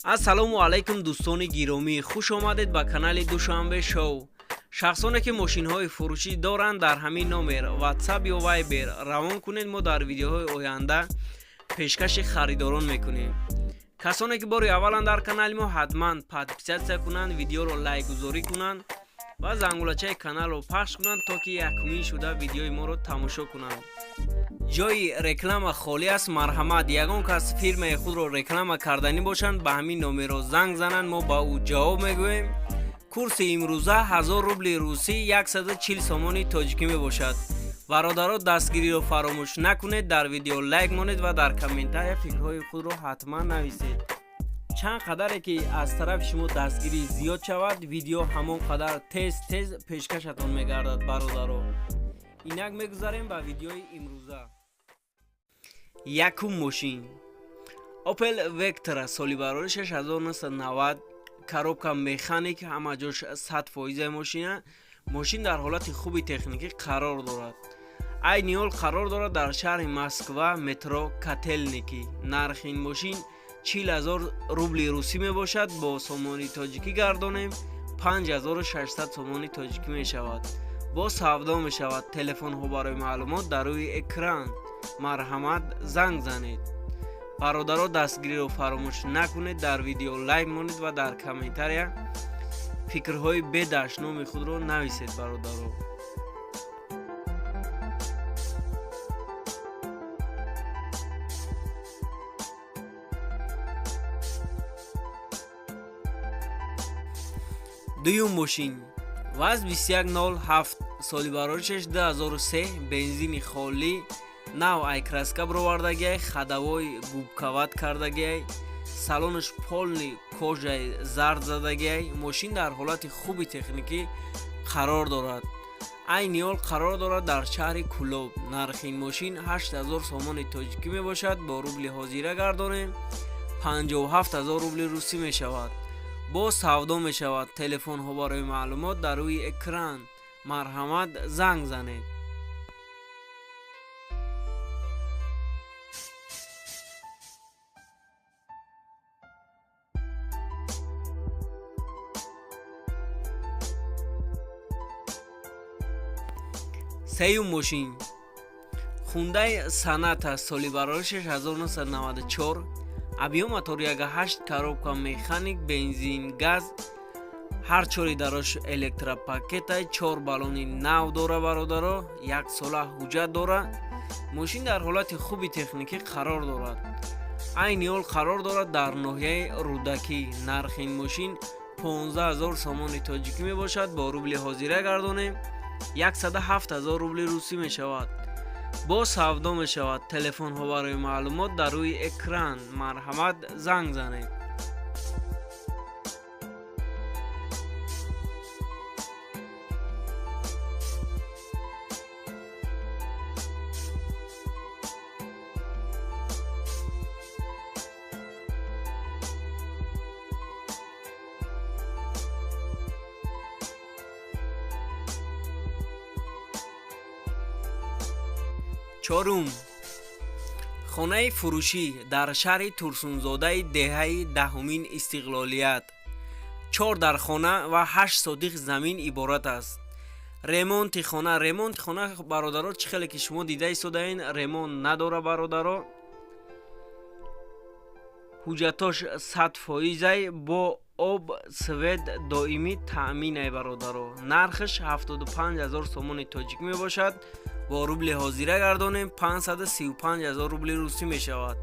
Ассалому алайкум, дӯстони гиромӣ, хуш омадед ба канали Душанбе Шоу. Шахсоне ки мошинҳои фурӯшӣ доранд, дар ҳамин номер WhatsApp ё Viber равон кунед, мо дар видеоҳои оянда пешкаши харидорон мекунем. Касоне ки бори аввалан дар канали мо, ҳатман подписаться кунанд, видеоро лайкгузорӣ кунанд ва зангулачаи каналро пахш кунанд, то ки якумин шуда видеои моро тамошо кунанд. Ҷои реклама холӣ аст, марҳамат, ягон кас фирмаи худро реклама карданӣ бошанд, ба ҳамин номерро занг зананд, мо ба ӯ ҷавоб мегӯем. Курси имрӯза 1000 рубли русӣ 140 сомони тоҷикӣ мебошад. Бародаро, дастгириро фаромӯш накунед, дар видео лайк монед ва дар комментария фикрҳои худро ҳатман нависед. Чанд қадаре ки аз тарафи шумо дастгирӣ зиёд шавад, видео ҳамон қадар тез тез пешкашатон мегардад. Бародаро, инак мегузарем ба видеои имрӯза. Якум мошин Opel Vectra, соли бароришаш 1990, коробка механик, ҳама ҷош 100 фоизаи мошина. Мошин дар ҳолати хуби техникӣ қарор дорад. Айни ҳол қарор дорад дар шаҳри Москва, метро Котелники. Нархи ин мошин 40 000 рубли русӣ мебошад. Бо сомони тоҷикӣ гардонем, 5600 сомони тоҷикӣ мешавад. Бо савдо мешавад. Телефонҳо барои маълумот дар рӯи экран, марҳамат, занг занед. Бародаро, дастгириро фаромӯш накунед, дар видео лайк монед ва дар комментария фикрҳои бедашноми худро нависед, бародаро. Дуюм мошин ВАЗ 2107, соли бароришаш 2003, бензини холӣ, нав ай краска бировардагиай, ходовой губковать кардагиай, салонаш полный кожаи зард задагиай. Мошин дар ҳолати хуби техникӣ қарор дорад. Айни ҳол қарор дорад дар шаҳри Кӯлоб. Нархи ин мошин 8000 сомони тоҷикӣ мебошад. Бо рубли ҳозира гардонем, 57 000 рубли русӣ мешавад. Боз савдо мешавад. Телефонҳо барои маълумот дар рӯи экран, марҳамат, занг занед. Сеюм мошин Хундай Соната, соли бароришаш 1994, объём мотор 1,8, коробка механик, бензин, газ, ҳар чори дарош электропакетай, чор баллони нав дора. Бародаро, як сола ҳуҷҷат дора. Мошин дар ҳолати хуби техникӣ қарор дорад. Айни ҳол қарор дорад дар ноҳияи Рӯдакӣ. Нархи ин мошин 15 000 сомони тоҷикӣ мебошад. Бо рубли ҳозира гардонем, 107 000 рубли русӣ мешавад. Боз савдо мешавад. Телефонҳо барои маълумот дар рӯи экран, марҳамат, занг занед. Чорум хонаи фурӯшӣ дар шаҳри Турсунзодаи деҳаи Даҳумин Истиқлолият, чор дархона ва 8 сотих замин иборат аст. Ремонти хона, ремонти хона, бародаро, чӣ хеле ки шумо дида истодаен, ремонт надора. Бародаро, ҳуҷҷатош 100 фоизай, бо об, свет доимӣ таъминай. Бародаро, нархаш 75 000 сомони тоҷикӣ мебошад. Бо рубли ҳозира гардонем, 535 000 рубли русӣ мешавад.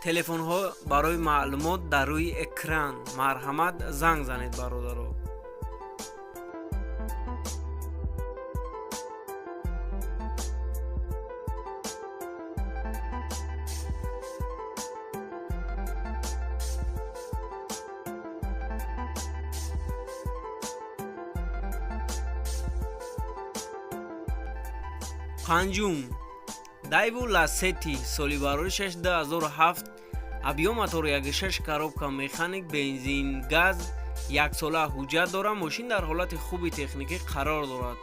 Телефонҳо барои маълумот дар рӯи экран, марҳамат, занг занед, бародаро. Панҷум Дайву Ласети, соли бароришаш 2007, объём мотор 1,6, коробка механик, бензин, газ, яксола ҳуҷҷат дорад. Мошин дар ҳолати хуби техникӣ қарор дорад.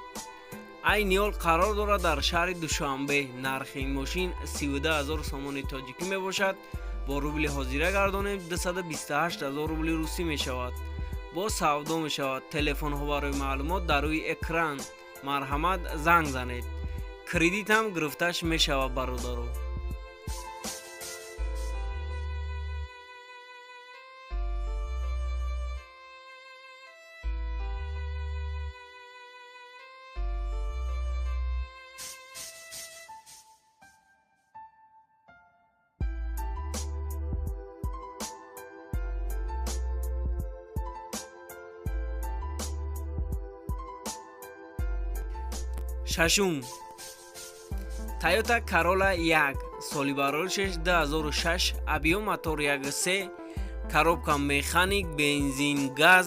Айни ҳол қарор дорад дар шаҳри Душанбе. Нархи ин мошин 32 000 сомони тоҷикӣ мебошад. Бо рубли ҳозира гардонем 228 000 рубли русӣ мешавад. Боз савдо мешавад. Телефонҳо барои маълумот дар рӯи экран. Марҳамат, занг занед. Кредит ҳам гирифташ мешавад, бародаро. Шашум, Toyota Corolla 1, соли бароришаш 2006, объём мотор 1.3, коробка механик, бензин, газ.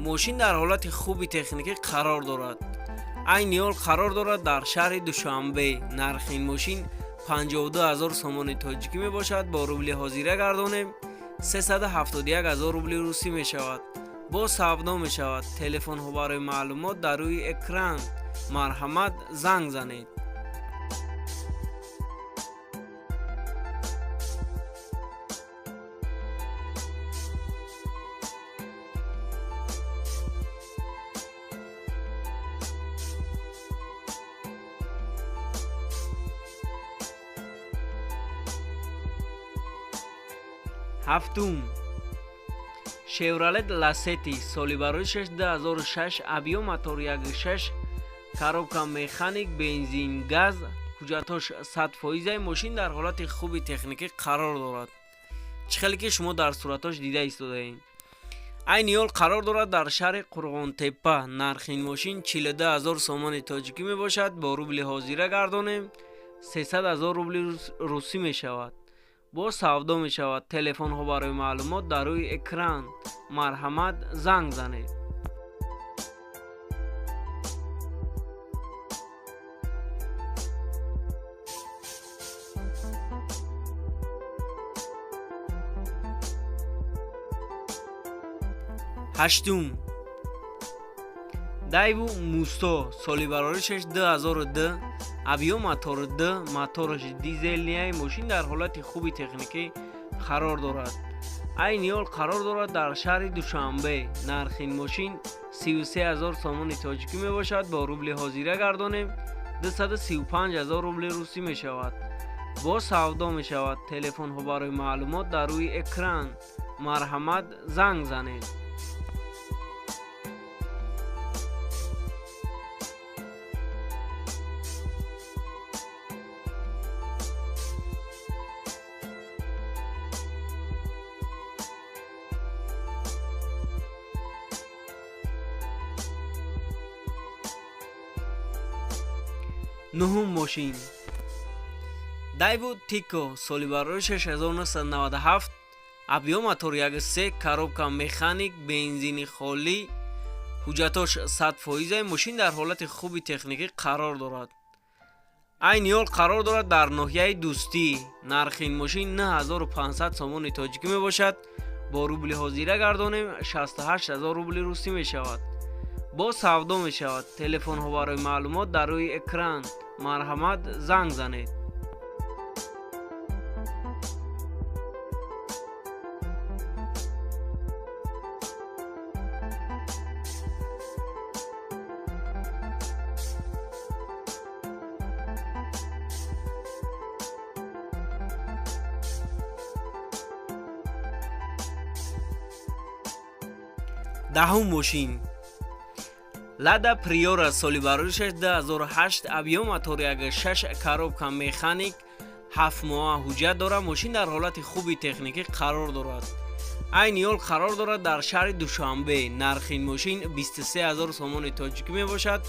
Мошин дар ҳолати хуби техникӣ қарор дорад. Айни ҳол қарор дорад дар шаҳри Душанбе. Нархи ин мошин 52 000 сомони тоҷикӣ мебошад. Бо рубли ҳозира гардонем 371 000 рубли русӣ мешавад. Боз савдо мешавад. Телефонҳо барои маълумот дар рӯи экран. Марҳамат, занг занед. Ҳафтум, Chevrolet Lacetti, соли бароришаш 2006, объём мотор 1.6, коробка механик, бензин, газ. Ҳуҷҷатҳош 100%. Мошин дар ҳолати хуби техникӣ қарор дорад, чӣ хеле ки шумо дар суратҳош дида истодаед. Айни ҳол қарор дорад дар шаҳри Қурғонтеппа. Нархи ин мошин 42 000 сомони тоҷикӣ мебошад. Бо рубли ҳозира гардонем 300 000 рубли русӣ мешавад. Боз савдо мешавад. Телефонҳо барои маълумот дар рӯи экран. Марҳамат, занг занед. Ҳаштум, Daewoo Musto, соли бароришаш 2002, объём мотор 2, мотораш дизельный. Мошин дар ҳолати хуби техникӣ қарор дорад. Айни ҳол қарор дорад дар шаҳри Душанбе. Нархи ин мошин 33 000 сомони тоҷикӣ мебошад. Бо рубли ҳозира гардонем 235 000 рубли русӣ мешавад. Боз савдо мешавад. Телефонҳо барои маълумот дар рӯи экран. Марҳамат, занг занед. Нуҳум мошин, Daewoo Tico, соли бароришаш 1997, объём мотор 1.3, коробка механик, бензини холӣ. Ҳуҷҷатҳош 100%. Мошин дар ҳолати хуби техникӣ қарор дорад. Айни ҳол қарор дорад дар ноҳияи Дӯстӣ. Нархи ин мошин 9500 сомони тоҷикӣ мебошад. Бо рубли ҳозира гардонем 68 000 рубли русӣ мешавад. Боз савдо мешавад. Телефонҳо барои маълумот дар рӯи экран. Марҳамат, занг занед. Даҳум мошин, Лада Приора, соли бароришаш 2008, объём мотор 1.6, коробка механик, 7 моҳа ҳуҷҷат дорад. Мошин дар ҳолати хуби техникӣ қарор дорад. Айни ҳол қарор дорад дар шаҳри Душанбе. Нархи ин мошин 23 000 сомони тоҷикӣ мебошад.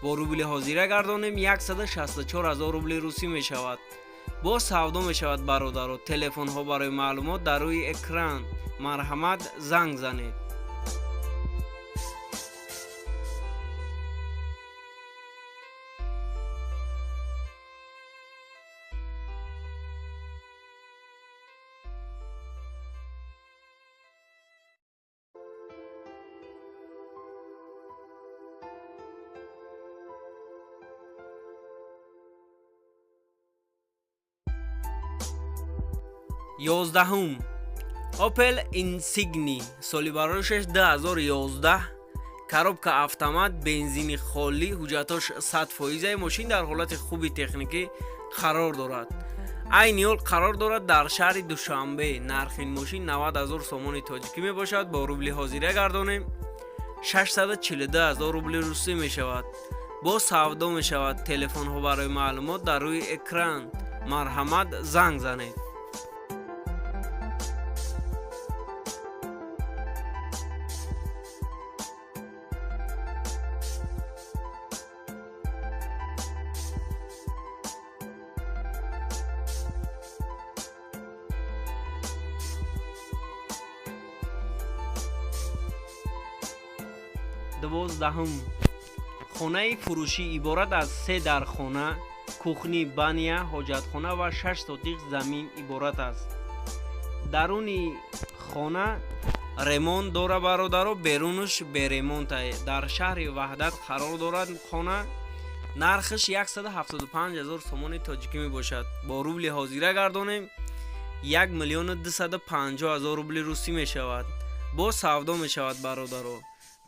Бо рубли ҳозира гардонем 164 000 рубли русӣ мешавад. Боз савдо мешавад, бародаро. Телефонҳо барои маълумот дар рӯи экран. Марҳамат, занг занед. 11-ум, Opel Insignia, соли бароришаш 2011, коробка автомат, бензини холӣ, ҳуҷҷатош 100%. Мошин дар ҳолати хуби техникӣ қарор дорад. Айни ҳол қарор дорад дар шаҳри Душанбе. Нархи ин мошин 90 ҳазор сомони тоҷикӣ мебошад. Бо рубли ҳозира гардонем, 642 ҳазор рубли русӣ мешавад. Бо савдо мешавад. Телефонҳо барои маълумот дар рӯи экран, марҳамат, занг занед. 12-ум, хонаи фурӯшӣ иборат аз се дархона, кухня, баня, ҳоҷатхона ва 6 сотих замин иборат аст. Даруни хона ремонт дора, бародаро, берунаш беремонта. Дар шаҳри Ваҳдат қарор дорад хона. Нархаш 175 ҳазор сомони тоҷикӣ мебошад. Бо рубли ҳозира гардонем, 1 миллиону 250 ҳазор рубли русӣ мешавад. Бо савдо мешавад, бародаро.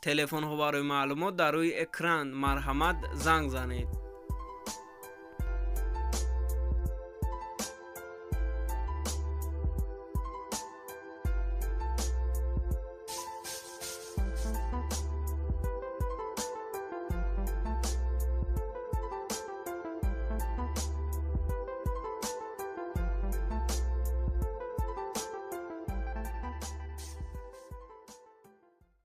Телефонҳо барои маълумот дар рӯи экран, марҳамат, занг занед.